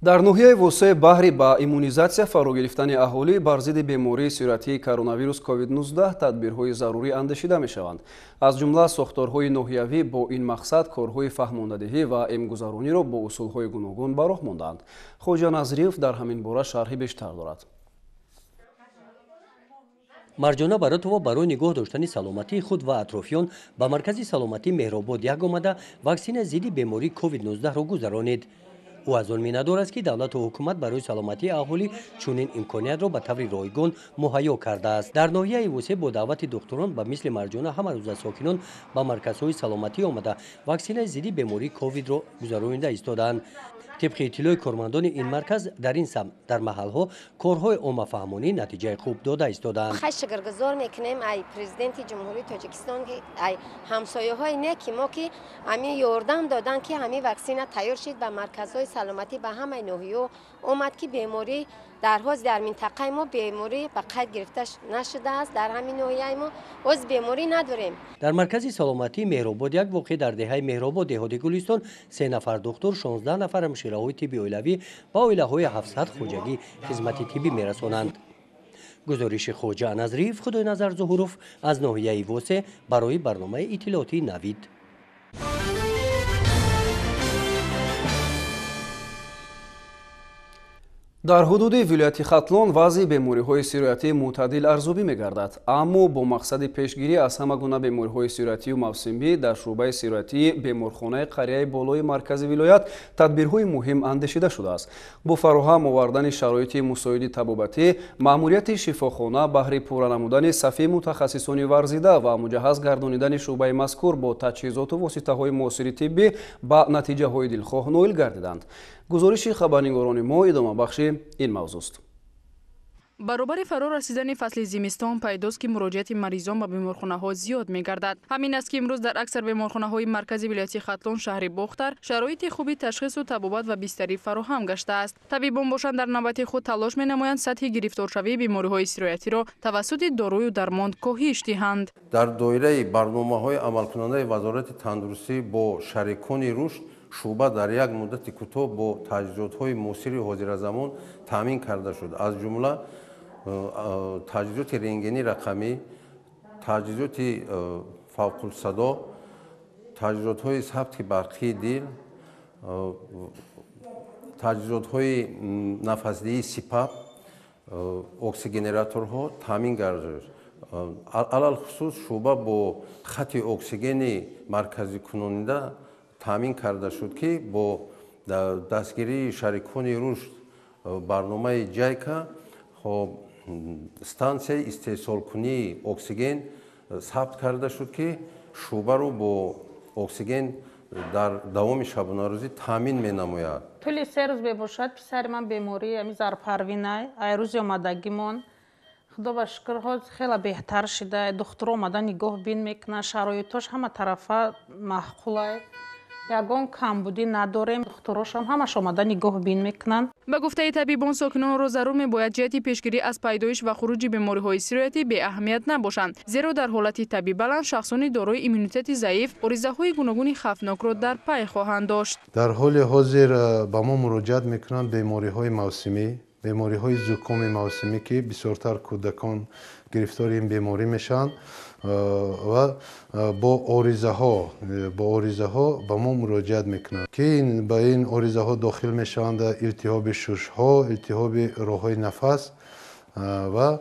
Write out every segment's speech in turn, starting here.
Дар ноҳияи Восеъ баҳри ба иммунизатсия фаро гирифтани аҳолӣ бар зидди бемории сироятии коронавирус COVID-19 тадбирҳои зарурӣ андешида мешаванд. Аз ҷумла сохторҳои ноҳиявӣ бо ин мақсад корҳои фаҳмондадиҳӣ ва эмгузарониро бо усулҳои гуногун ба роҳ мондаанд. Хоҷа Назриев дар ҳамин бора шарҳи бештар дорад. Марҷона Баротова барои нигоҳ доштани саломатии худ ва атрофиён ба маркази саломатии Меҳробод як омада ваксина зидди бемории COVID-19-ро гузаронид. Ӯ аз он миннатдор аст, ки давлату ҳукумат барои саломатии аҳолӣ чунин имкониятро ба таври ройгон муҳайё кардааст. Дар ноҳияи Восеъ бо даъвати духтурон ба мисли Марҷона ҳамарӯза сокинон ба марказҳои саломатӣ омада ваксинаи зидди бемории ковидро гузаронида истодаанд. Тибқи иттилои кормандони ин марказ, дар ин самт дар маҳалҳо корҳои оммафаҳмонӣ натиҷаи хуб дода истодаанд. Хай шукргузор мекунем ай президенти Ҷумҳурии Тоҷикистон, ки ай ҳамсояҳои неки мо, ки ҳамин ёрдам додан, ки ҳамин ваксина тайёр шид, ба марказҳои саломатӣ ба ҳамаи ноҳияҳо омад, ки беморӣ дар ҳозир дар минтақаи мо беморӣ ба қайд гирифта нашудааст. Дар ҳамин ноҳияи мо ҳоз беморӣ надорем. Дар маркази саломатии Меҳробод як воқеъ дар деҳаи Меҳробод деҳоти Гулистон 3 нафар духтур, 16 нафар ҳамшираҳои тибби оилавӣ ба оилаҳои 700 хоҷагӣ хизмати тиббӣ мерасонанд. Гузориши Хоҷа Назриев, Худойназар Зуҳуров аз ноҳияи Восеъ барои барномаи иттилоотии Навид. Дар ҳудуди вилояти Хатлон вазъи бемориҳои сироятӣ мӯътадил арзёбӣ мегардад, аммо бо мақсади пешгирӣ аз ҳама гуна бемориҳои сироятию мавсимӣ дар шӯъбаи сироятии беморхонаи қарияи болои маркази вилоят тадбирҳои муҳим андешида шудааст. Бо фароҳам овардани шароити мусоиди табобатӣ, маъмурияти шифохона баҳри пурра намудани сафи мутахассисони варзида ва муҷаҳҳаз гардонидани шӯъбаи мазкур бо таҷҳизоту воситаҳои муосири тиббӣ ба натиҷаҳои дилхоҳ ноил гардиданд. Гузориши хабарнигорони мо идомабахши ин мавзӯст. Баробари фаро расидани фасли зимистон пайдост, ки муроҷиати маризон ба беморхонаҳо зиёд мегардад. Ҳамин аст, ки имрӯз дар аксар беморхонаҳои маркази вилояти Хатлон, шаҳри Бохтар, шароити хуби ташхису табобат ва бистарӣ фароҳам гаштааст. Табибон бошанд, дар навбати худ талош менамоянд сатҳи гирифторшавии бемориҳои сироятиро тавассути дорую дармон коҳиш диҳанд. Дар доираи барномаҳои амалкунандаи Вазорати тандурустӣ бо шарикони рушд шӯъба дар як муддати кӯтоҳ бо таҷҳизотҳои муосири ҳозиразамон таъмин карда шуд. Аз ҷумла таҷҳизоти рентгенӣ рақамӣ, таҷҳизоти фавқулсадо, таҷҳизотҳои сабти барқии дил, таҷҳизотҳои нафасдиҳии сипап, оксигенераторҳо таъмин гардид. Алалхусус шӯъба бо хати оксигени марказикунонида таъмин карда шуд, ки бо дастгирии шарикони рушд барномаи ҷайка стансияи истеҳсолкунии оксиген сабт карда шуд, ки шӯъбаро бо оксиген дар давоми шабонарӯзӣ таъмин менамояд. Тӯли 3 рӯз мебошад писари ман бемории ами зарпарвинай, ай рӯзи омадагимон. Худо ба шукр, ҳозир хеле беҳтар шида. Духтур омада нигоҳ бин мекунад, шароитош ҳама тарафа маъқулай. Ягон камбудӣ надорем. Духтурошам ҳамаш омада нигоҳ бин мекунанд. Ба гуфтаи табибон, сокинонро зарур мебояд ҷиҳати пешгирӣ аз пайдоиш ва хуруҷи бемориҳои сироятӣ беаҳамият набошанд, зеро дар ҳолати табъи баланд шахсони дорои иммунитети заиф оризаҳои гуногуни хавфнокро дар пай хоҳанд дошт. Дар ҳоли ҳозир ба мо муроҷиат мекунанд бемориҳои мавсимӣ, бемориҳои зукоми мавсимӣ, ки бисёртар кӯдакон гирифтори ин беморӣ мешаванд ва бо оризаҳо ба мо муроҷиат мекунанд, ки ба ин оризаҳо дохил мешаванд илтиҳоби шушҳо, илтиҳоби роҳҳои нафас ва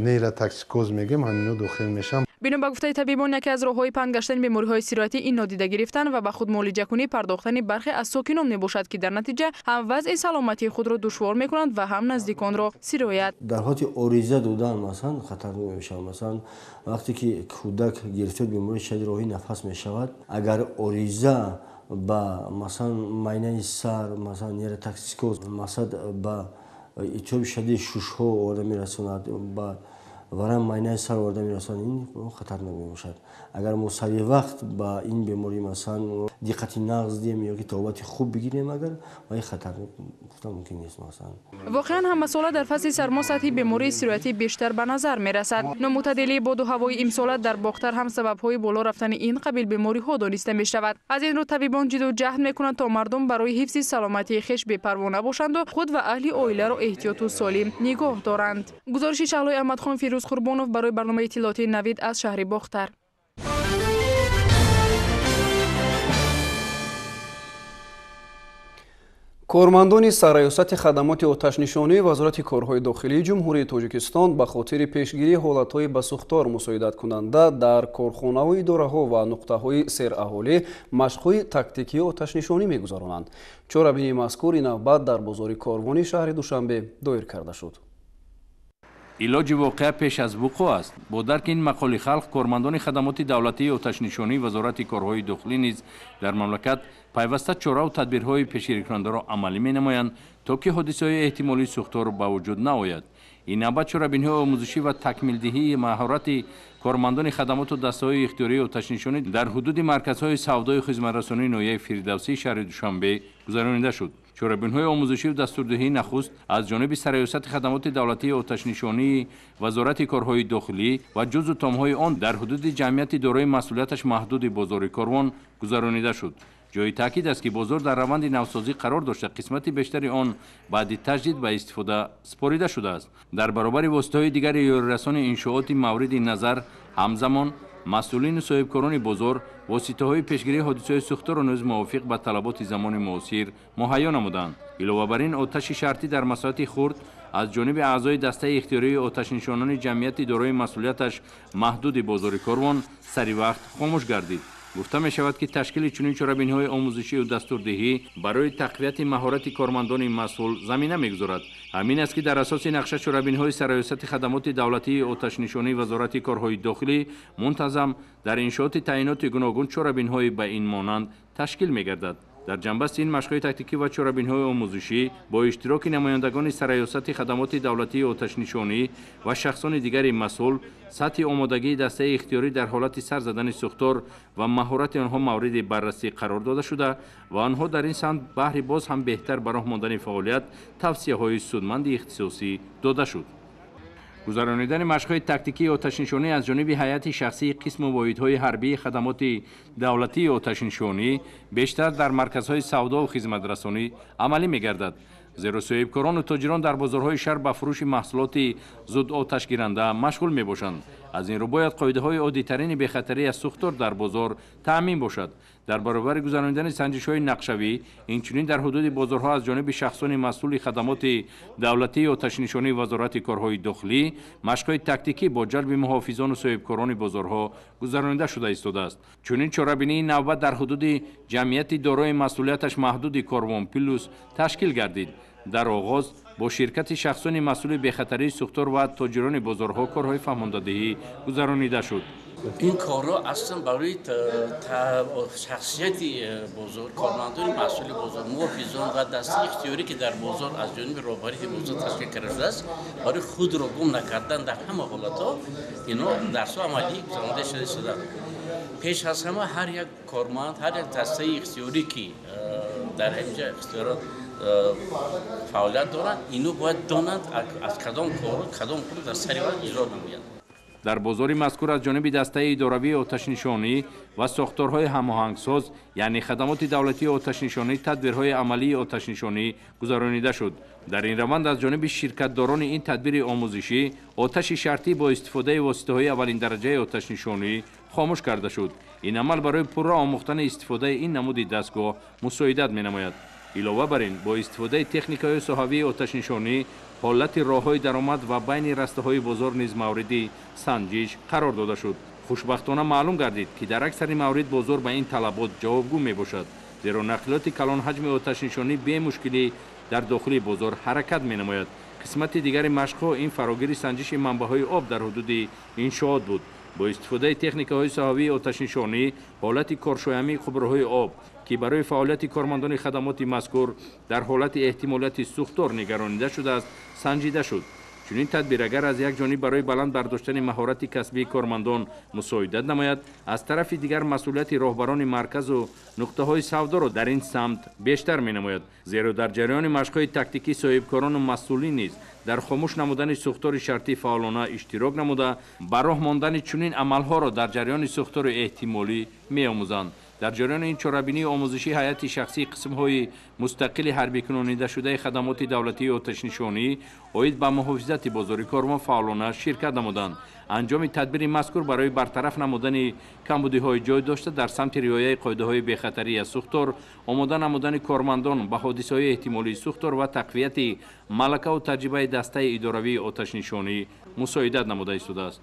нейротоксикоз мегӯем, ҳамино дохил мешаванд. Бино ба гуфтаи табибон, яке аз роҳҳои паҳн гаштани бемориҳои сироятӣ ин нодида гирифтан ва ба худ муолиҷакунӣ пардохтани бархе аз сокинон мебошад, ки дар натиҷа ҳам вазъи саломатии худро душвор мекунанд ва ҳам наздиконро сироят. Дар ҳолати ориза додан масалан хатарнок мешавад. Масалан вақте ки кӯдак гирифтори бемории шадиди роҳи нафас мешавад, агар ориза ба масалан майнаи сар, масалан нейротоксикоз, масалан ба илтиҳоби шадиди шушҳо оварда мерасонад, ба Варам майнаи сар оварда мерасонад, ин хатарнок мебошад. Агар мо сари вақт ба ин беморӣ масалан диққати нағз диҳем ё ки табобати хуб бигирем, агар ва ин хатарнок гуфта мумкин нест. Масалан, воқеан ҳамасола дар фасли сармо сатҳи бемории сироятӣ бештар ба назар мерасад. Номӯътадилии боду ҳавои имсола дар Бохтар ҳам сабабҳои боло рафтани ин қабил бемориҳо дониста мешавад. Аз ин рӯ табибон ҷидду ҷаҳд мекунанд, то мардум барои ҳифзи саломатии хеш бепарво набошанду худ ва аҳли оиларо эҳтиёту солим нигоҳ доранд. Гузориши Шаҳлои Аҳмадхон, Фирӯз Қурбонов барои барномаи иттилоотии Навид аз шаҳри Бохтар. Кормандони сарраёсати хадамоти оташнишонии Вазорати корҳои дохилии Ҷумҳурии Тоҷикистон ба хотири пешгирии ҳолатҳои ба сӯхтор мусоидаткунанда дар корхонаву идораҳо ва нуқтаҳои сераҳолӣ машқҳои тактикии оташнишонӣ мегузаронанд. Чорабинии мазкур ин навбат дар бозори Корвони шаҳри Душанбе доир карда шуд. Илоҷи воқеа пеш аз вуқӯъ аст. Бо дарки ин мақоли халқ, кормандони хадамоти давлатии оташнишонии Вазорати корҳои дохилӣ низ дар мамлакат пайваста чораву тадбирҳои пешгирикунандаро амалӣ менамоянд, то ки ҳодисаҳои эҳтимолии сӯхтор ба вуҷуд наояд. Ин навбат чорабиниҳои омӯзишӣ ва такмилдиҳии маҳорати кормандони хадамоту дастаҳои ихтиёрии оташнишонӣ дар ҳудуди марказҳои савдою хизматрасонии ноҳияи Фирдавсии шаҳри Душанбе гузаронида шуд. Чорабинҳои омӯзишию дастурдиҳии нахуст аз ҷониби сарраёсати хадамоти давлатии оташнишонии Вазорати корҳои дохилӣ ва ҷузъу томҳои он дар ҳудуди ҷамъияти дорои масъулияташ маҳдуди бозори Корвон гузаронида шуд. Ҷои таъкид аст, ки бозор дар раванди навсозӣ қарор дошта, қисмати бештари он баъди таҷдид ба истифода супорида шудааст. Дар баробари воситаҳои дигари ёрирасони иншооти мавриди назар, ҳамзамон масъулину соҳибкорони бозор воситаҳои пешгирии ҳодисаҳои сӯхторро низ мувофиқ ба талаботи замони муосир муҳайё намуданд. Илова бар ин, оташи шартӣ дар масоҳати хурд аз ҷониби аъзои дастаи ихтиёрии оташнишонони ҷамъияти дорои масъулияташ маҳдуди бозори Корвон сари вақт хомӯш гардид. Гуфта мешавад, ки ташкили чунин чорабиниҳои омӯзишию дастурдиҳӣ барои тақвияти маҳорати кормандони масъул замина мегузорад. Ҳамин аст, ки дар асоси нақша чорабиниҳои сарраёсати хадамоти давлатии оташнишонии Вазорати корҳои дохилӣ мунтазам дар иншооти таъиноти гуногун чорабиниҳои ба ин монанд ташкил мегардад. Дар ҷанбасти ин машқҳои тактикӣ ва чорабиниҳои омӯзишӣ бо иштироки намояндагони сарраёсати хадамоти давлатии оташнишонӣ ва шахсони дигари масъул, сатҳи омодагии дастаи ихтиёрӣ дар ҳолати сар задани сӯхтор ва маҳорати онҳо мавриди баррасӣ қарор дода шуда ва онҳо дар ин самт баҳри боз ҳам беҳтар ба роҳ мондани фаъолият тавсияҳои судманди ихтисосӣ дода шуд. Гузаронидани машқҳои тактикии оташнишонӣ аз ҷониби ҳайати шахсии қисму воҳидҳои ҳарбии хадамоти давлатии оташнишонӣ бештар дар марказҳои савдову хизматрасонӣ амалӣ мегардад, зеро соҳибкорону тоҷирон дар бозорҳои шаҳр ба фурӯши маҳсулоти зудоташгиранда машғул мебошанд. Аз ин рӯ бояд қоидаҳои оддитарини бехатарӣ аз сӯхтор дар бозор таъмин бошад. Дар баробари гузаронидани санҷишҳои нақшавӣ, инчунин дар ҳудуди бозорҳо аз ҷониби шахсони масъули хадамоти давлатии оташнишонии Вазорати корҳои дохилӣ машқҳои тактикӣ бо ҷалби муҳофизону соҳибкорони бозорҳо гузаронида шуда истодааст. Чунин чорабинии навбат дар ҳудуди ҷамъияти дорои масъулияташ маҳдуди Корвон Плюс ташкил гардид. Дар оғоз бо ширкати шахсони масъули бехатарии сӯхтор ва тоҷирони бозорҳо корҳои фаҳмондадиҳӣ гузаронида шуд. Ин корҳо аслан барои шахсияти бозор, кормандони масъули бозор, муҳофизон ва дастаи ихтиёрӣ, ки дар бозор аз ҷониби роҳбарии бозор ташкил карда шудааст, барои худро гум накардан дар ҳама ҳолатҳо ино дарсҳо амалӣ гузаронида шуда истодаанд. Пеш аз ҳама ҳар як корманд, ҳар як дастаи ихтиёрӣ, ки дар ҳаминҷа ихтиёрот фаъолият доранд, ино бояд донанд аз кадом кору кадом кор дар сари вақт иҷро намоянд. Дар бозори мазкур аз ҷониби дастаи идоравии оташнишонӣ ва сохторҳои ҳамоҳангсоз, яъне хадамоти давлатии оташнишонӣ, тадбирҳои амалии оташнишонӣ гузаронида шуд. Дар ин раванд аз ҷониби ширкатдорони ин тадбири омӯзишӣ оташи шартӣ бо истифодаи воситаҳои аввалиндараҷаи оташнишонӣ хомӯш карда шуд. Ин амал барои пурра омӯхтани истифодаи ин намуди дастгоҳ мусоидат менамояд. Илова бар ин, бо истифодаи техникаҳои соҳавии оташнишонӣ ҳолати роҳҳои даромад ва байни растаҳои бозор низ мавриди санҷиш қарор дода шуд. Хушбахтона маълум гардид, ки дар аксари маврид бозор ба ин талабот ҷавобгӯ мебошад, зеро нақлиёти калонҳаҷми оташнишонӣ бемушкилӣ дар дохили бозор ҳаракат менамояд. Қисмати дигари машқҳо ин фарогири санҷиши манбаъҳои об дар ҳудуди иншоот буд. Бо истифодаи техникаҳои соҳавии оташнишонӣ ҳолати коршоямии қубурҳои об, ки барои фаъолияти кормандони хадамоти мазкур дар ҳолати эҳтимолияти сӯхтор нигаронида шудааст, санҷида шуд. Чунин тадбир агар аз як ҷониб барои баланд бардоштани маҳорати касбии кормандон мусоидат намояд, аз тарафи дигар масъулияти роҳбарони марказу нуқтаҳои савдоро дар ин самт бештар менамояд, зеро дар ҷараёни машқҳои тактикӣ соҳибкорону масъулин низ дар хомӯш намудани сӯхтори шартӣ фаъолона иштирок намуда, ба роҳ мондани чунин амалҳоро дар ҷараёни сӯхтори эҳтимолӣ меомӯзанд. Дар ҷараёни ин чорабинии омӯзишӣ ҳайати шахсии қисмҳои мустақили ҳарбикунонидашудаи хадамоти давлатии оташнишонӣ оид ба муҳофизати бозори корвон фаъолона ширкат намуданд. Анҷоми тадбири мазкур барои бартараф намудани камбудиҳои ҷой дошта дар самти риояи қоидаҳои бехатарӣ аз сӯхтор, омода намудани кормандон ба ҳодисаҳои эҳтимолии сӯхтор ва тақвияти малакаву таҷрибаи дастаи идоравии оташнишонӣ мусоидат намуда истодааст.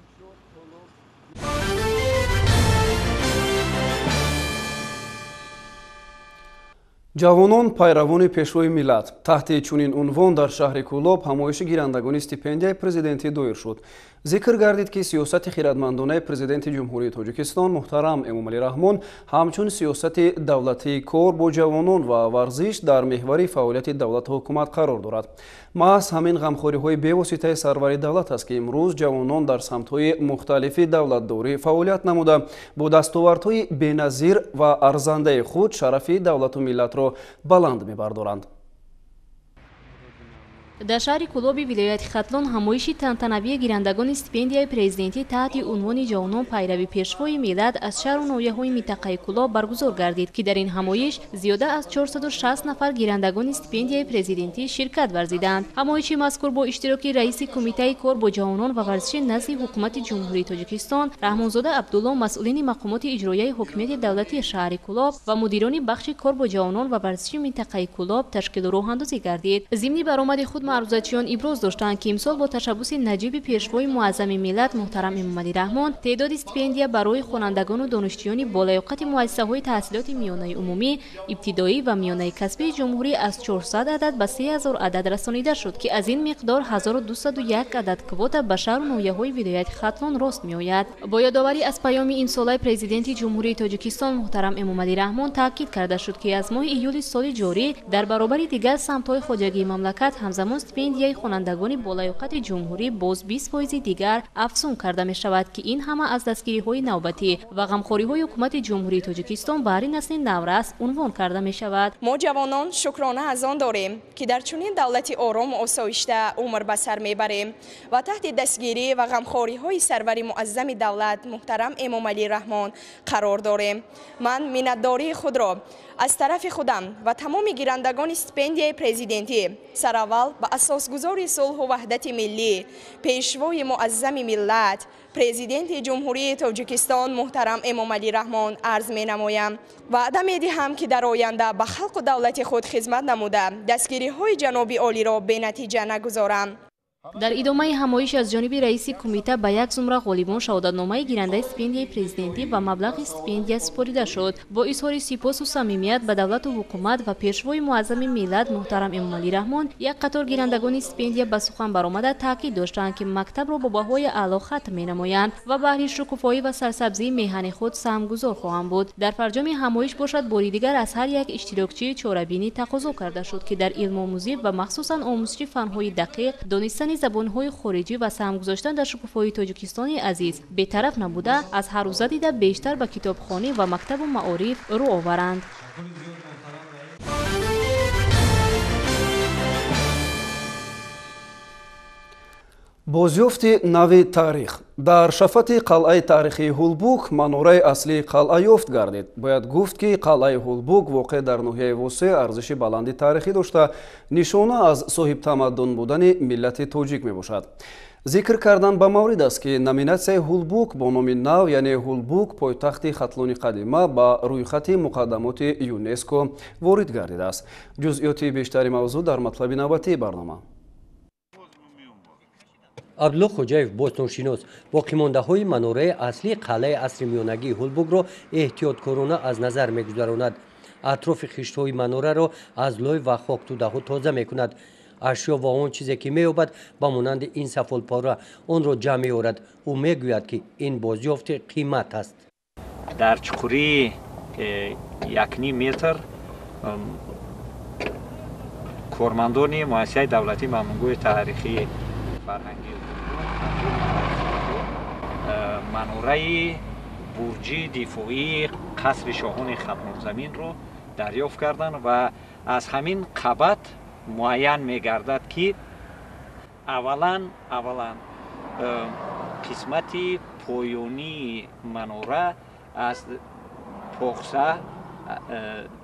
Ҷавонон пайравони пешвои миллат. Таҳти чунин унвон дар шаҳри Кӯлоб ҳамоиши гирандагони стипендияи президентӣ доир шуд. Зикр гардид, ки сиёсати хиратмандонаи президенти Ҷумҳурии Тоҷикистон муҳтарам Эмомалӣ Раҳмон ҳамчун сиёсати давлатии кор бо ҷавонон ва варзиш дар меҳвари фаъолияти давлату ҳукумат қарор дорад. Маҳз ҳамин ғамхориҳои бевоситаи сарвари давлат аст, ки имрӯз ҷавонон дар самтҳои мухталифи давлатдорӣ фаъолият намуда, бо дастовардҳои беназир ва арзандаи худ шарафи давлату миллатро баланд мебардоранд. Дар шаҳри Кӯлоби вилояти Хатлон ҳамоиши тантанавии гирандагони стипендияи президентӣ таҳти унвони ҷавонон пайрави пешвои миллат аз шаҳру ноҳияҳои минтақаи Кӯлоб баргузор гардид, ки дар ин ҳамоиш зиёда аз 460 нафар гирандагони стипендияи президентӣ ширкат варзиданд. Ҳамоиши мазкур бо иштироки раиси Кумитаи кор бо ҷавонон ва варзиши назди Ҳукумати Ҷумҳурии Тоҷикистон Раҳмонзода Абдулло, масъулини мақомоти иҷроияи ҳокимияти давлатии шаҳри Кӯлоб ва мудирони бахши кор бо ҷавонон ва варзиши минтақаи Кӯлоб ташкилу роҳандозӣ гардид. Зимни баромади худ маърузачиён иброз доштанд, ки имсол бо ташаббуси наҷиби пешвои муаззами миллат муҳтарам Эмомалӣ Раҳмон теъдоди стипендия барои хонандагону донишҷӯёни болаёқати муассисаҳои таҳсилоти миёнаи умумӣ, ибтидоӣ ва миёнаи касбии ҷумҳурӣ аз 400 адад ба 3000 адад расонида шуд, ки аз ин миқдор 1201 адад квота ба шаҳру ноҳияҳои вилояти Хатлон рост меояд. Бо ёдоварӣ аз паёми имсолаи президенти Ҷумҳурии Тоҷикистон муҳтарам Эмомалӣ Раҳмон таъкид карда шуд, ки аз моҳи июли соли ҷорӣ дар баробари дигар самтҳои хоҷагии мамлакат ҳамзамон стипендияи хонандагони болаёқати ҷумҳурӣ боз 20% дигар афзун карда мешавад, ки ин ҳама аз дастгириҳои навбатӣ ва ғамхориҳои ҳукумати Ҷумҳурии Тоҷикистон баҳри насли наврас унвон карда мешавад. Мо ҷавонон шукрона аз он дорем, ки дар чунин давлати орому осоишта умр ба сар мебарем ва таҳти дастгирӣ ва ғамхориҳои сарвари муаззами давлат муҳтарам Эмомалӣ Раҳмон қарор дорем. Ман миннатдории худро аз тарафи худам ва тамоми гирандагони стипендияи президентӣ сараввал ба асосгузори сулҳу ваҳдати миллӣ, пешвои муаззами миллат, президенти Ҷумҳурии Тоҷикистон муҳтарам Эмомалӣ Раҳмон арз менамоям. Ваъда медиҳам, ки дар оянда ба халқу давлати худ хизмат намуда, дастгириҳои ҷаноби олиро бенатиҷа нагузорам. Дар идомаи ҳамоиш аз ҷониби раиси кумита ба як зумра ғолибон шаҳодатномаи гирандаи стипендияи президентӣ ва маблағи стипендия супорида шуд. Бо изҳори сипосу самимият ба давлату ҳукумат ва пешвои муаззами миллат муҳтарам Эмомалӣ Раҳмон як қатор гирандагони стипендия ба сухан баромада таъкид доштанд, ки мактабро бо баҳои аъло хатм менамоянд ва баҳри шукуфоӣ ва сарсабзии меҳани худ саҳмгузор хоҳанд буд. Дар фарҷоми ҳамоиш бошад, бори дигар аз ҳар як иштирокчии чорабинӣ тақозо карда шуд, ки дар илмомӯзӣ ва махсусан омӯзиши фанҳои дақиқ, донистани забонҳои хориҷӣ ва саҳм гузоштан дар шукуфоии Тоҷикистони азиз бетараф набуда, аз ҳаррӯза дида бештар ба китобхонӣ ва мактабу маориф рӯ оваранд. Бозёфти нави таърих. Дар шафати қалъаи таърихии Ҳулбук манораи аслии қалъа ёфт гардид. Бояд гуфт, ки қалъаи Ҳулбук воқеъ дар ноҳияи Восеъ арзиши баланди таърихӣ дошта, нишона аз соҳибтамаддун будани миллати тоҷик мебошад. Зикр кардан ба маврид аст, ки номинатсияи Ҳулбук бо номи нав, яъне Ҳулбук пойтахти Хатлони қадима, ба рӯйхати муқаддамоти ЮНЕСКО ворид гардидааст. Ҷузъиёти бештари мавзӯъ дар матлаби навбатии барнома. Абдулло Хоҷаев бостоншинос боқимондаҳои манораи аслии қалъаи асри миёнагии Ҳулбукро эҳтиёткорона аз назар мегузаронад. Атрофи хиштҳои манораро аз лой ва хоктудаҳо тоза мекунад. Ашё ва он чизе ки меёбад, ба монанди ин сафолпора, онро ҷамъ меорад. Ӯ мегӯяд, ки ин бозёфти қимат аст. Дар чуқурии 1,5 метр кормандони муассисаи давлатии мамнуъгоҳи таърихӣ фарҳангии манораи бурҷи дифоии қасри шоҳони Хатлонзаминро дарёфт карданд ва аз ҳамин қабат муайян мегардад, ки аввалан қисмати поёнии манора аз похса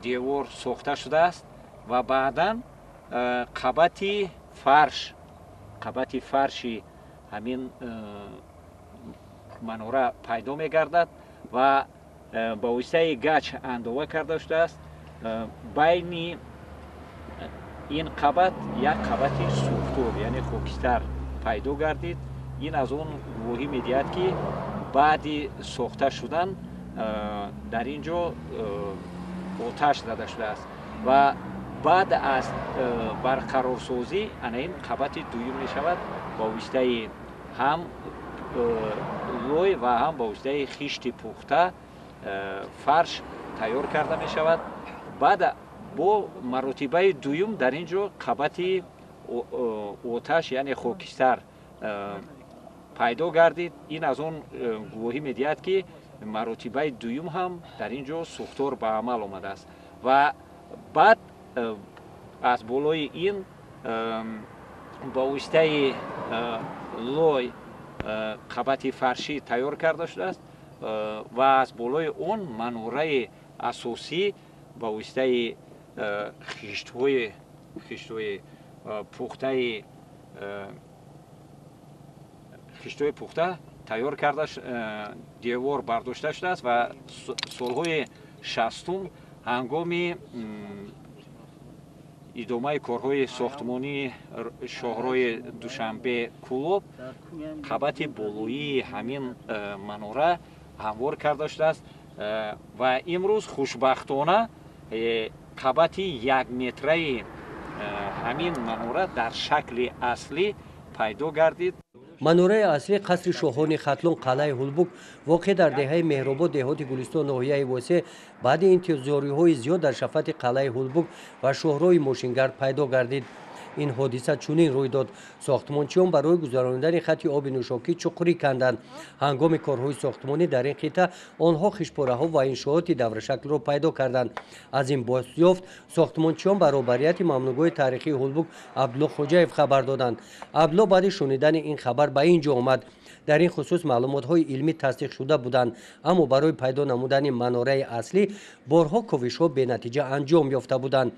девор сохта шудааст ва баъдан қабати фарши ҳамин манора пайдо мегардад ва ба воситаи гач андова карда шудааст. Байни ин қабат як қабати сӯхтор, яъне хокистар пайдо гардид. Ин аз он гувоҳӣ медиҳад, ки баъди сохта шудан дар ин ҷо оташ зада шудааст ва баъд аз барқарорсозӣ ана ин қабати дуюм мешавад ба воситаи ҳам лой ва ҳам ба воситаи хишти пухта фарш тайёр карда мешавад. Баъд бо маротибаи дуюм дар ин ҷо қабати оташ, яъне хокистар пайдо гардид. Ин аз он гувоҳӣ медиҳад, ки маротибаи дуюм ҳам дар ин ҷо сӯхтор ба амал омадааст ва баъд аз болои ин ба воситаи лой қабати фаршӣ тайёр карда шудааст ва аз болои он манораи асосӣ ба воситаи хиштҳои пухта тайёр карда, девор бардошта шудааст ва солҳои 60 ҳангоми идомаи корҳои сохтмонии шоҳрои Душанбе Кӯлоб қабати болоии ҳамин манора ҳамвор карда шудааст ва имрӯз хушбахтона қабати якметраи ҳамин манора дар шакли аслӣ пайдо гардид. Манораи аслии қасри шоҳони Хатлон қалъаи Ҳулбук воқеъ дар деҳаи Меҳробод деҳоти Гулистон ноҳияи Восеъ баъди интизориҳои зиёд дар шафати қалъаи Ҳулбук ва шоҳрои мошингард пайдо гардид. Ин ҳодиса чунин рӯй дод. Сохтмончиён барои гузаронидани хати оби нӯшокӣ чуқурӣ канданд. Ҳангоми корҳои сохтмонӣ дар ин қитъа онҳо хишпораҳо ва иншооти даврашаклро пайдо карданд. Аз ин бозёфт сохтмончиён ба роҳбарияти мамнуъгоҳи таърихии Ҳулбук Абдулло Хоҷаев хабар доданд. Абдулло баъди шунидани ин хабар ба ин ҷо омад. Дар ин хусус маълумотҳои илмӣ тасдиқшуда буданд, аммо барои пайдо намудани манораи аслӣ борҳо ковишҳо бенатиҷа анҷом ёфта буданд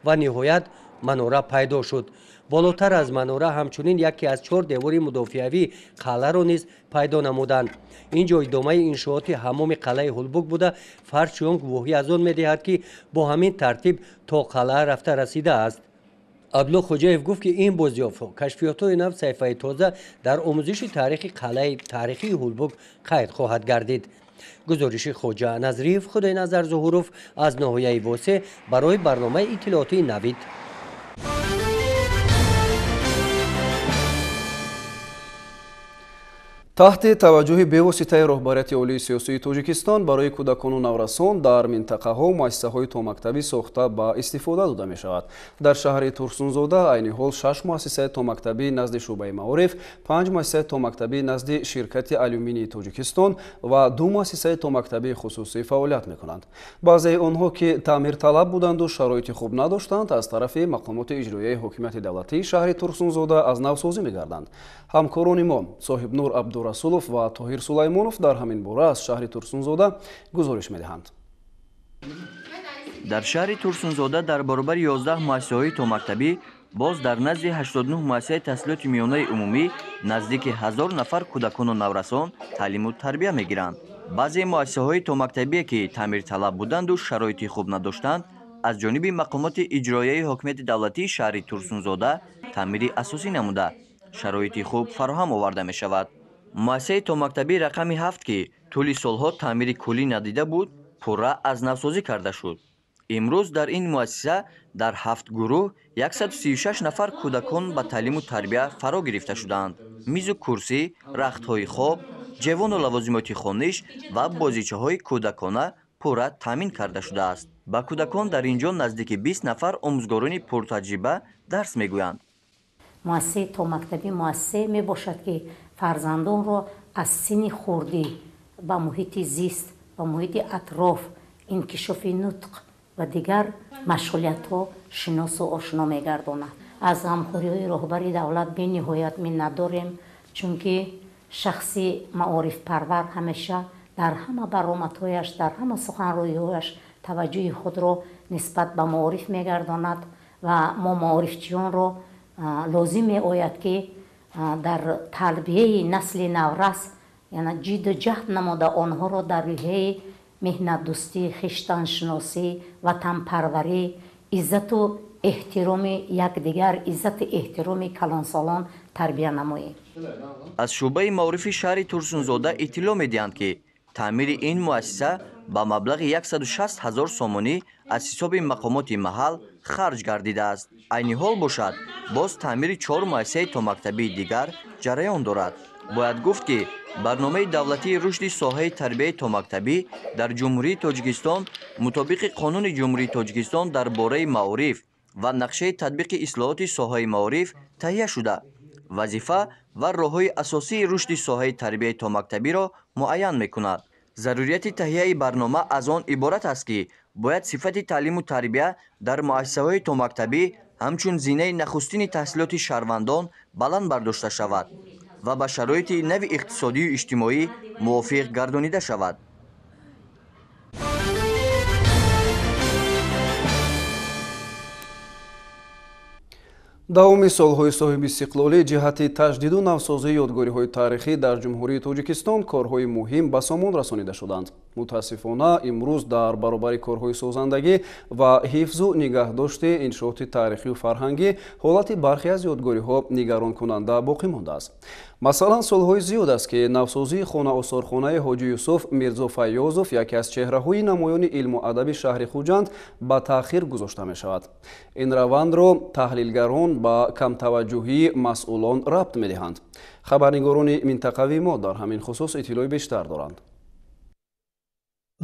ва ниҳоят манора пайдо шуд. Болотар аз манора ҳамчунин яке аз 4 девори мудофиавии қалъаро низ пайдо намуданд. Ин ҷо идомаи иншооти ҳаммоми қалъаи Ҳулбук буда, фарши он гувоҳӣ аз он медиҳад, ки бо ҳамин тартиб то қалъа рафта расидааст. Абдулло Хоҷаев гуфт, ки ин бозёфтҳо кашфиётҳои нав саҳифаи тоза дар омӯзиши таърихи қалъаи таърихии Ҳулбук қайд хоҳад гардид. Гузориши Хоҷа Назриев, Худойназар Зуҳуров аз ноҳияи Восеъ барои барномаи иттилоотии Навид. Таҳти таваҷҷӯҳи бевоситаи роҳбарияти олии сиёсии Тоҷикистон барои кӯдакону наврасон дар минтақаҳо муассисаҳои томактабӣ сохта ба истифода дода мешавад. Дар шаҳри Турсунзода айни ҳол 6 муассисаи томактабӣ назди шӯъбаи маориф, 5 муассисаи томактабӣ назди ширкати алюминии Тоҷикистон ва 2 муассисаи томактабии хусусӣ фаъолият мекунанд. Баъзеи онҳо, ки таъмирталаб буданду шароити хуб надоштанд, аз тарафи мақомоти иҷроияи ҳокимияти давлатии шаҳри Турсунзода аз навсозӣ мегарданд. Ҳамкорони мо Соҳибнур Абдурасулов ва Тоҳир Сулаймонов дар ҳамин бора аз шаҳри Турсунзода гузориш медиҳанд. Дар шаҳри Турсунзода дар баробари 11 муассисаҳои томактабӣ боз дар назди 89 муассисаи таҳсилоти миёнаи умумӣ наздики 1000 нафар кӯдакону наврасон таълиму тарбия мегиранд. Баъзе муассисаҳои томактабие, ки таъмирталаб буданду шароити хуб надоштанд, аз ҷониби мақомоти иҷроияи ҳокимияти давлатии шаҳри Турсунзода таъмири асосӣ намуда, шароити хуб фароҳам оварда мешавад. Муассисаи томактабии рақами 7, ки тӯли солҳо таъмири куллӣ надида буд, пурра аз навсозӣ карда шуд. Имрӯз дар ин муассиса дар 7 гурӯҳ 136 нафар кӯдакон ба таълиму тарбия фаро гирифта шудаанд. Мизу курсӣ, рахтҳои хоб, ҷевону лавозимоти хониш ва бозичаҳои кӯдакона пурра таъмин карда шудааст. Ба кӯдакон дар ин ҷо наздики 20 нафар омӯзгорони пуртаҷриба дарс мегӯянд. Муассисаи томактабӣ муассисае мебошад, ки фарзандонро аз синни хурдӣ ба муҳити зист, ба муҳити атроф, инкишофи нутқ ва дигар машғулиятҳо шиносу ошно мегардонад. Аз ғамхориҳои роҳбари давлат бениҳоят миннатдорем, чунки шахси маорифпарвар ҳамеша дар ҳама баромадҳояш, дар ҳама суханроиҳояш таваҷҷӯҳи худро нисбат ба маориф мегардонад ва мо маорифчиёнро лозим меояд, ки дар тарбияи насли наврас яъне ҷидду ҷаҳд намуда онҳоро дар рӯҳияи меҳнатдӯстӣ, хештаншиносӣ, ватанпарварӣ, иззату эҳтироми якдигар, иззату эҳтироми калонсолон тарбия намоем. Аз шӯъбаи маорифи шаҳри Турсунзода иттилоъ медиҳанд, ки таъмири ин муассиса ба маблағи 160 ҳазор сомонӣ аз ҳисоби мақомоти маҳал харҷ гардидааст. Айни ҳол бошад, боз таъмири 4 муассисаи томактабии дигар ҷараён дорад. Бояд гуфт, ки барномаи давлатии рушди соҳаи тарбияи томактабӣ дар Ҷумҳурии Тоҷикистон мутобиқи Қонуни Ҷумҳурии Тоҷикистон дар бораи маориф ва нақшаи татбиқи ислоҳоти соҳаи маориф таҳия шуда, вазифа ва роҳҳои асосии рушди соҳаи тарбияи томактабиро муайян мекунад. Зарурияти таҳияи барнома аз он иборат аст, ки бояд сифати таълиму тарбия дар муассисаҳои томактабӣ ҳамчун зинаи нахустини таҳсилоти шаҳрвандон баланд бардошта шавад ва ба шароити нави иқтисодию иҷтимоӣ мувофиқ гардонида шавад. Давоми солҳои соҳибистиқлолӣ ҷиҳати таҷдиду навсозии ёдгориҳои таърихӣ дар Ҷумҳурии Тоҷикистон корҳои муҳим ба сомон расонида шуданд. Мутаассифона, имрӯз дар баробари корҳои созандагӣ ва ҳифзу нигаҳдошти иншооти таърихию фарҳангӣ ҳолати бархе аз ёдгориҳо нигаронкунанда боқӣ мондааст. Масалан, солҳои зиёд аст, ки навсозии хона-осорхонаи Ҳоҷи Юсуф Мирзо Файёзов, яке аз чеҳраҳои намоёни илму адаби шаҳри Хуҷанд, ба таъхир гузошта мешавад. Ин равандро таҳлилгарон ба камтаваҷҷӯҳии масъулон рабт медиҳанд. Хабарнигорони минтақавии мо дар ҳамин хусус иттилои бештар доранд.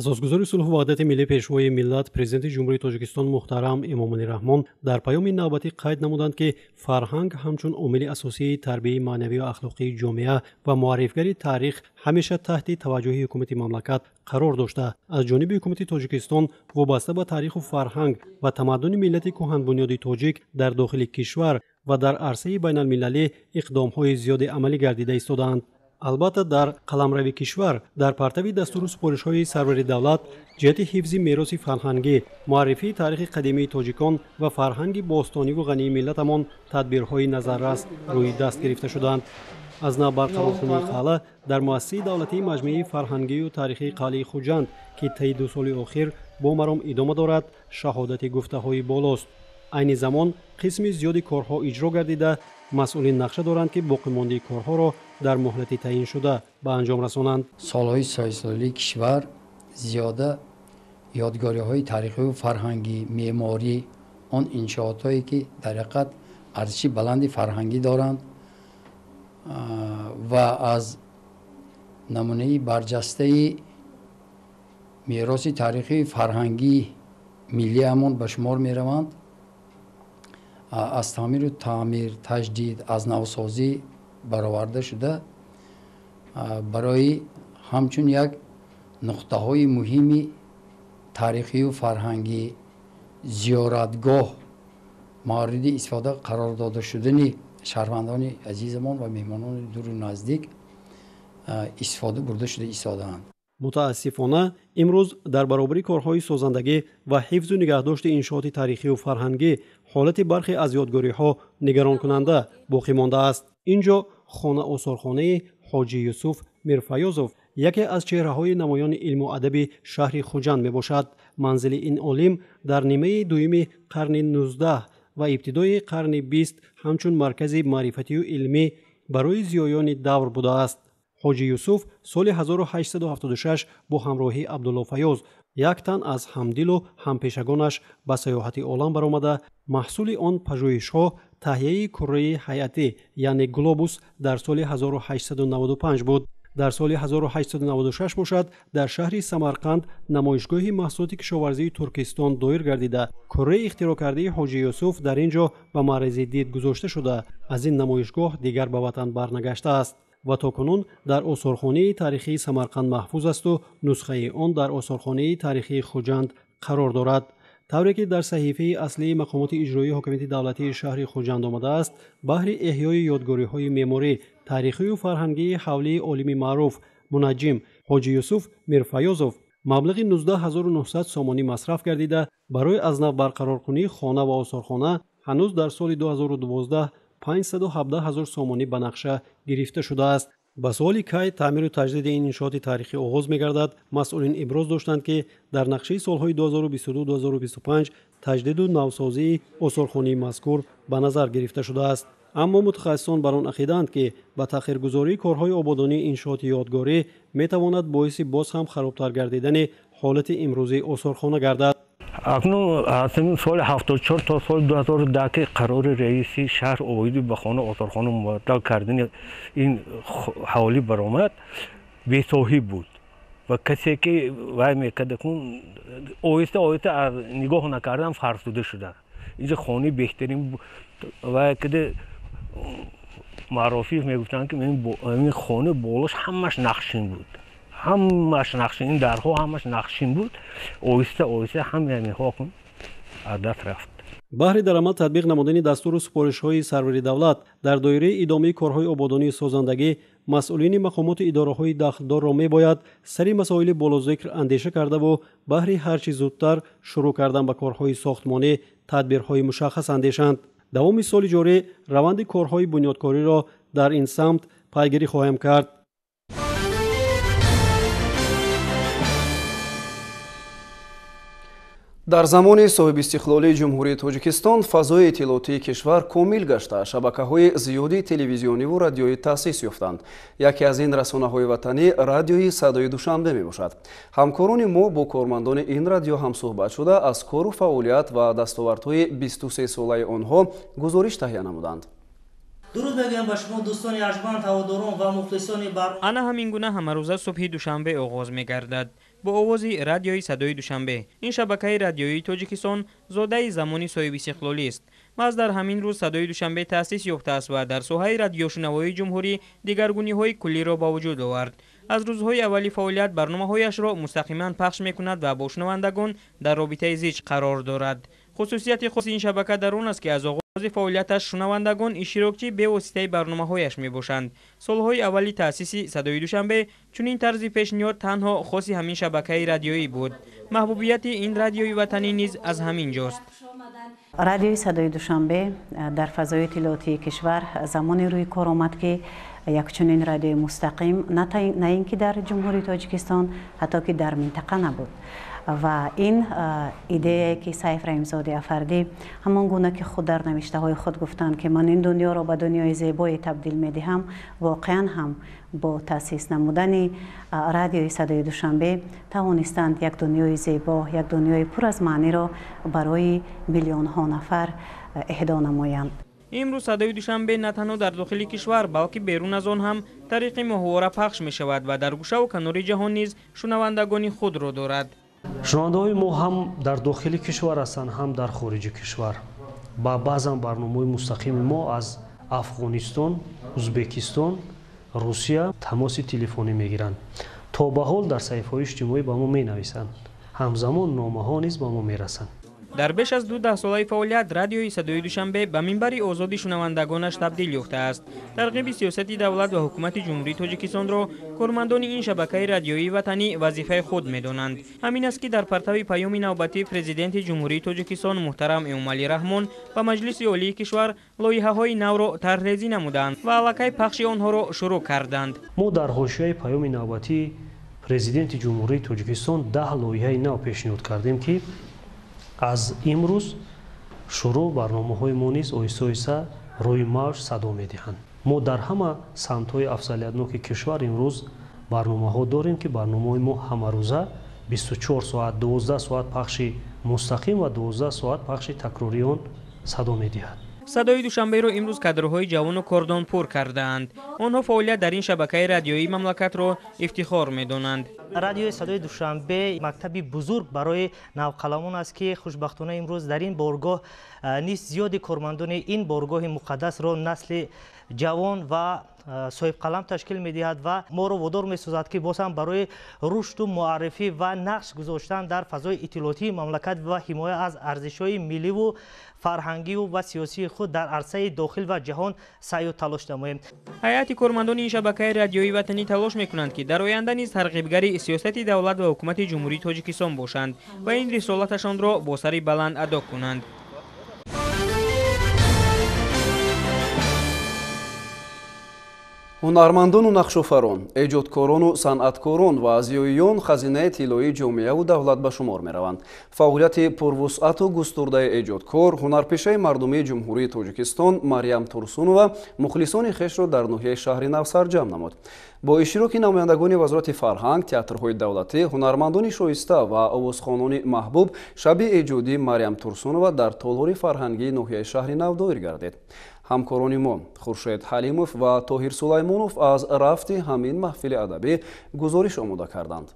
Асосгузори сулҳу ваҳдати миллӣ, Пешвои миллат, Президенти Ҷумҳурии Тоҷикистон муҳтарам Эмомалӣ Раҳмон дар паёми навбатӣ қайд намуданд, ки фарҳанг ҳамчун омили асосии тарбияи маънавию ахлоқии ҷомеа ва муаррифгари таърих ҳамеша таҳти таваҷҷӯҳи ҳукумати мамлакат қарор дошта, аз ҷониби ҳукумати Тоҷикистон вобаста ба таъриху фарҳанг ва тамаддуни миллати кӯҳанбунёди тоҷик дар дохили кишвар ва дар арсаи байналмилалӣ иқдомҳои зиёде амалӣ гардида истодаанд. Албатта, дар қаламрави кишвар дар партави дастуру супоришҳои сарвари давлат ҷиҳати ҳифзи мероси фарҳангӣ, муаррифии таърихи қадимии тоҷикон ва фарҳанги бостониву ғании миллатамон тадбирҳои назаррас рӯи даст гирифта шуданд. Аз нав барқароркунии қалъа дар муассисаи давлатии маҷмӯаи фарҳангию таърихии қалъаи Хуҷанд, ки таи 2 соли охир бо маром идома дорад, шаҳодати гуфтаҳои болост. Айни замон қисми зиёди корҳо иҷро гардида, масъулин нақша доранд, ки боқимондаи корҳоро дар муҳлати таъиншуда ба анҷом расонанд. Солҳои соҳибистиқлолии кишвар зиёда ёдгориҳои таърихию фарҳангӣ, меъморӣ, он иншоотҳое ки дар ҳақиқат арзиши баланди фарҳангӣ доранд ва аз намунаи барҷастаи мероси таърихию фарҳангии миллиамон ба шумор мераванд, аз таъмиру таъмир, таҷдид, аз навсозӣ бароварда шуда барои ҳамчун як нуқтаҳои муҳими таърихию фарҳангӣ, зиёратгоҳ мавриди истифода қарор дода шудани шаҳрвандони азизамон ва меҳмонони дуру наздик истифода бурда шуда истодаанд. Мутаассифона, имрӯз дар баробари корҳои созандагӣ ва ҳифзу нигаҳдошти иншооти таърихию фарҳангӣ ҳолати бархе аз ёдгориҳо нигаронкунанда боқӣ мондааст. Ин ҷо хона-осорхонаи Ҳоҷи Юсуф Мирфайёзов, яке аз чеҳраҳои намоёни илму адаби шаҳри Хуҷанд мебошад. Манзили ин олим дар нимаи дуюми қарни 19 ва ибтидои қарни 20 ҳамчун маркази маърифатию илмӣ барои зиёёни давр будааст. Ҳоҷи Юсуф соли 1876 бо ҳамроҳии Абдулло Файёз, як тан аз ҳамдилу ҳампешагонаш, ба сайёҳати олам баромада, маҳсули он пажӯҳишҳо таҳияи курраи ҳайатӣ, яъне глобус, дар соли 1895 буд. Дар соли 1896 бошад, дар шаҳри Самарқанд намоишгоҳи маҳсулоти кишоварзии Туркистон доир гардида, курраи ихтироъкардаи Ҳоҷи Юсуф дар ин ҷо ба маърези дид гузошта шуда, аз ин намоишгоҳ дигар ба ватан барнагаштааст ва то кунун дар осорхонаи таърихии Самарқанд маҳфуз асту нусхаи он дар осорхонаи таърихии Хуҷанд қарор дорад. Тавре ки дар саҳифаи аслии мақомоти иҷроии ҳокимияти давлатии шаҳри Хуҷанд омадааст, баҳри эҳёи ёдгориҳои меъморӣ, таърихию фарҳангии ҳавлии олими маъруф мунаҷҷим Ҳоҷи Юсуф Мирфаёзов маблағи 19900 сомонӣ масраф гардида, барои аз нав барқароркунии хона ва осорхона ҳанӯз дар соли 2012 517 000 сомонӣ ба нақша гирифта шудааст. Ба суоли кай таъмиру таҷдиди ин иншооти таърихӣ оғоз мегардад, масъулин иброз доштанд, ки дар нақшаи солҳои 2022-2025 таҷдиду навсозии осорхонаи мазкур ба назар гирифта шудааст. Аммо мутахассисон бар он ақидаанд, ки ба таъхиргузории корҳои ободонии иншооти ёдгорӣ метавонад боиси боз ҳам харобтар гардидани ҳолати имрӯзии осорхона гардад. Акнун аз соли 74 то соли 2010 ки қарори раиси шаҳр оиди ба хона осорхона мубаддал кардани ин ҳавлӣ баромад, бесоҳиб буд ва касе ки вай мекард, оҳиста оҳиста аз нигоҳ накардан фарсуда шуда. Инҷа хонаи беҳтарин вай кида маъруфиев мегуфтанд, ки ин хона болош ҳамаш нақшин буд, ҳамаш нақшин, ин дарҳо ҳамаш нақшин буд. Оҳиста оҳиста ҳамаи ҳаминҳо аз даст рафт. Баҳри дар амал татбиқ намудани дастуру супоришҳои сарвари давлат дар доираи идомаи корҳои ободонии созандагӣ, масъулини мақомоти идораҳои дахлдорро мебояд сари масоили болозикр андеша кардаву баҳри ҳарчи зудтар шурӯъ кардан ба корҳои сохтмонӣ тадбирҳои мушаххас андешанд. Давоми соли ҷорӣ раванди корҳои бунёдкориро дар ин самт пайгирӣ хоҳем кард. Дар замони соҳибистиқлолии Ҷумҳурии Тоҷикистон фазои иттилоотии кишвар комил гашта, шабакаҳои зиёди телевизиониву радиоӣ таъсис ёфтанд. Яке аз ин расонаҳои ватанӣ радиои Садои Душанбе мебошад. Ҳамкорони мо бо кормандони ин радио ҳамсӯҳбат шуда, аз кору фаъолият ва дастовардҳои 23-солаи онҳо гузориш таҳия намуданд. Дуруд мегӯям ба шумо дӯстони арҷманд, ҳаводорон ва мухлисони бар. Ана ҳамин гуна ҳамарӯза субҳи душанбе оғоз мегардад бо овози радиои Садои Душанбе. Ин шабакаи радиоии Тоҷикистон зодаи замони соҳибистиқлолист. Маҳз дар ҳамин рӯз Садои Душанбе таъсис ёфтааст ва дар соҳаи радиошунавоии ҷумҳурӣ дигаргуниҳои куллиро ба вуҷуд овард. Аз рӯзҳои аввали фаъолият барномаҳояшро мустақиман пахш мекунад ва бо шунавандагон дар робитаи зич қарор дорад. Хусусияти хоси ин шабака дар он аст, ки аз оғози фаъолияташ шунавандагон иштирокчии бевоситаи барномаҳояш мебошанд. Солҳои аввали таъсиси Садои Душанбе чунин тарзи пешниҳод танҳо хоси ҳамин шабакаи радиоӣ буд. Маҳбубияти ин радиои ватанӣ низ аз ҳамин ҷост. Радиои Садои Душанбе дар фазои иттилоотии кишвар замоне рӯи кор омад, ки як чунин радиои мустақим на ин ки дар Ҷумҳурии Тоҷикистон, ҳатто ки дар минтақа набуд. Ва ин идеяе ки Сайф Раҳимзоди Афардӣ ҳамон гуна ки худ дар навиштаҳои худ гуфтанд, ки ман ин дунёро ба дунёи зебое табдил медиҳам, воқеан ҳам бо таъсис намудани радиои Садои Душанбе тавонистанд як дунёи зебо, як дунёи пур аз маъниро барои миллионҳо нафар эҳдо намоянд. Имрӯз Садои Душанбе на танҳо дар дохили кишвар, балки берун аз он ҳам тариқи моҳвора пахш мешавад ва дар гӯшаву канори ҷаҳон низ шунавандагони худро дорад. Шунавандаҳои мо ҳам дар дохили кишвар ҳастанд, ҳам дар хориҷи кишвар. Ба баъзан барномаҳои мустақими мо аз Афғонистон, Узбекистон, Русия тамоси телефонӣ мегиранд. То ба ҳол дар саҳифаҳои иҷтимоӣ ба мо менависанд. Ҳамзамон номаҳо низ ба мо мерасанд. Дар беш аз ду даҳсолаи фаъолият радиои Садои Душанбе ба минбари озоди шунавандагонаш табдил ёфтааст. Тарғиби сиёсати давлат ва ҳукумати Ҷумҳурии Тоҷикистонро кормандони ин шабакаи радиоии ватанӣ вазифаи худ медонанд. Ҳамин аст, ки дар партави паёми навбатии Президенти Ҷумҳурии Тоҷикистон муҳтарам Эмомалӣ Раҳмон ба Маҷлиси Олии кишвар лоиҳаҳои навро тарҳрезӣ намуданд ва аллакай пахши онҳоро шурӯъ карданд. Мо дар ҳошияи паёми навбатии Президенти Ҷумҳурии Тоҷикистон 10 лоиҳаи нав пешниҳод кардем, ки аз имрӯз шурӯъ барномаҳои мо низ оҳиста оҳиста рӯи мавҷ садо медиҳанд. Мо дар ҳама самтҳои афзалиятноки кишвар имрӯз барномаҳо дорем, ки барномаҳои мо ҳамарӯза 24 соат, 12 соат пахши мустақим ва 12 соат пахши такрории он садо медиҳад. Садои Душанберо имрӯз кадрҳои ҷавону кордон пур кардаанд. Онҳо фаъолият дар ин шабакаи радиоии мамлакатро ифтихор медонанд. Радиои Садои Душанбе мактаби бузург барои навқаламон аст, ки хушбахтона имрӯз дар ин боргоҳ низ зиёди кормандони ин боргоҳи муқаддасро насли ҷавон ва соҳибқалам ташкил медиҳад ва моро водор месозад, ки боз ҳам барои рушду муаррифӣ ва нақш гузоштан дар фазои иттилоотии мамлакат ва ҳимоя аз арзишҳои милливу фарҳангиву ва сиёсии худ дар арсаи дохил ва ҷаҳон саъю талош намоем. Ҳайати кормандони ин шабакаи радиои ватанӣ талош мекунанд, ки дар оянда низ тарғибгари сиёсати давлат ва ҳукумати Ҷумҳурии Тоҷикистон бошанд ва ин рисолаташонро бо сари баланд адо кунанд. Ҳунармандону нақшофарон, эҷодкорону санъаткорон ва зиёиён хазинаи тиллоии ҷомеаву давлат ба шумор мераванд. Фаъолияти пурвусъату густурдаи эҷодкор, ҳунарпешаи мардумии Ҷумҳурии Тоҷикистон Марьям Турсунова мухлисони хешро дар ноҳияи шаҳри Нав сарҷамъ намуд. Бо иштироки намояндагони Вазорати фарҳанг, театрҳои давлатӣ, ҳунармандони шоиста ва овозхонони маҳбуб шаби эҷодии Марьям Турсунова дар толори фарҳангии ноҳияи шаҳри Нав доир гардид. Ҳамкорони мо Хуршед Ҳалимов ва Тоҳир Сулаймонов аз рафти ҳамин маҳфили адабӣ гузориш омода карданд.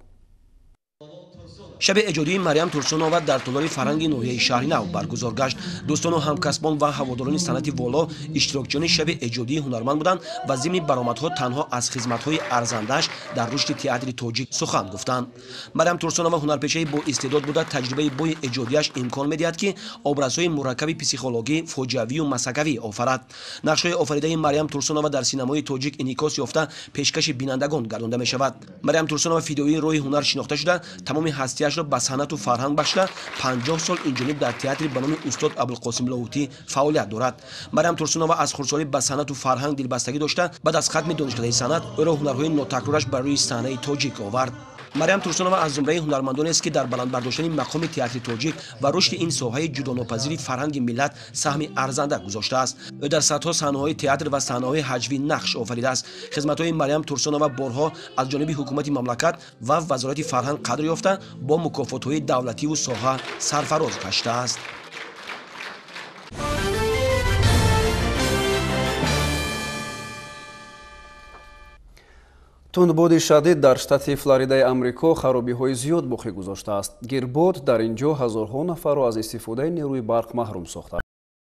Шаби эҷодии Марьям Турсунова дар толори фарҳанги ноҳияи шаҳри Нав баргузор гашт. Дӯстону ҳамкасбон ва ҳаводорони санъати воло иштирокчиёни шаби эҷодии ҳунарманд буданд ва зимни баромадҳо танҳо аз хизматҳои арзандааш дар рушди театри тоҷик сухан гуфтанд. Марьям Турсунова ҳунарпешаи боистеъдод буда, таҷрибаи бои эҷодиаш имкон медиҳад, ки образҳои мураккаби психологӣ, фоҷиавию масакавӣ офарад. Нақшҳои офаридаи Марьям Турсунова дар синамои тоҷик инъикос ёфта пешкаши бинандагон гардонда мешавад. Марьям Турсунова фидоии роҳи ҳунар шинохта шуда, тамоми ҳастияшро ба санъату фарҳанг бахшида, 50 сол инҷониб дар театри ба номи устод Абулқосим Лоҳутӣ фаъолият дорад. Марьям Турсунова аз хурдсолӣ ба санъату фарҳанг дилбастагӣ дошта, баъд аз хатми донишкадаи санъат ӯро ҳунарҳои нотакрораш бар рӯи саҳнаи тоҷик овард. Марьям Турсунова аз зумраи ҳунармандонест, ки дар баланд бардоштани мақоми театри тоҷик ва рушди ин соҳаи ҷудонопазири фарҳанги миллат саҳми арзанда гузоштааст. Ӯ дар садҳо саҳнаҳои театр ва саҳнаҳои ҳаҷвӣ нақш офаридааст. Хизматҳои Марьям Турсунова борҳо аз ҷониби ҳукумати мамлакат ва Вазорати фарҳанг қадр ёфта, бо мукофотҳои давлативу соҳа сарфароз гаштааст. Тундбоди шадид дар штати Флоридаи Амрико харобиҳои зиёд боқӣ гузоштааст. Гирбод дар ин ҷо ҳазорҳо нафарро аз истифодаи нерӯи барқ маҳрум сохтааст.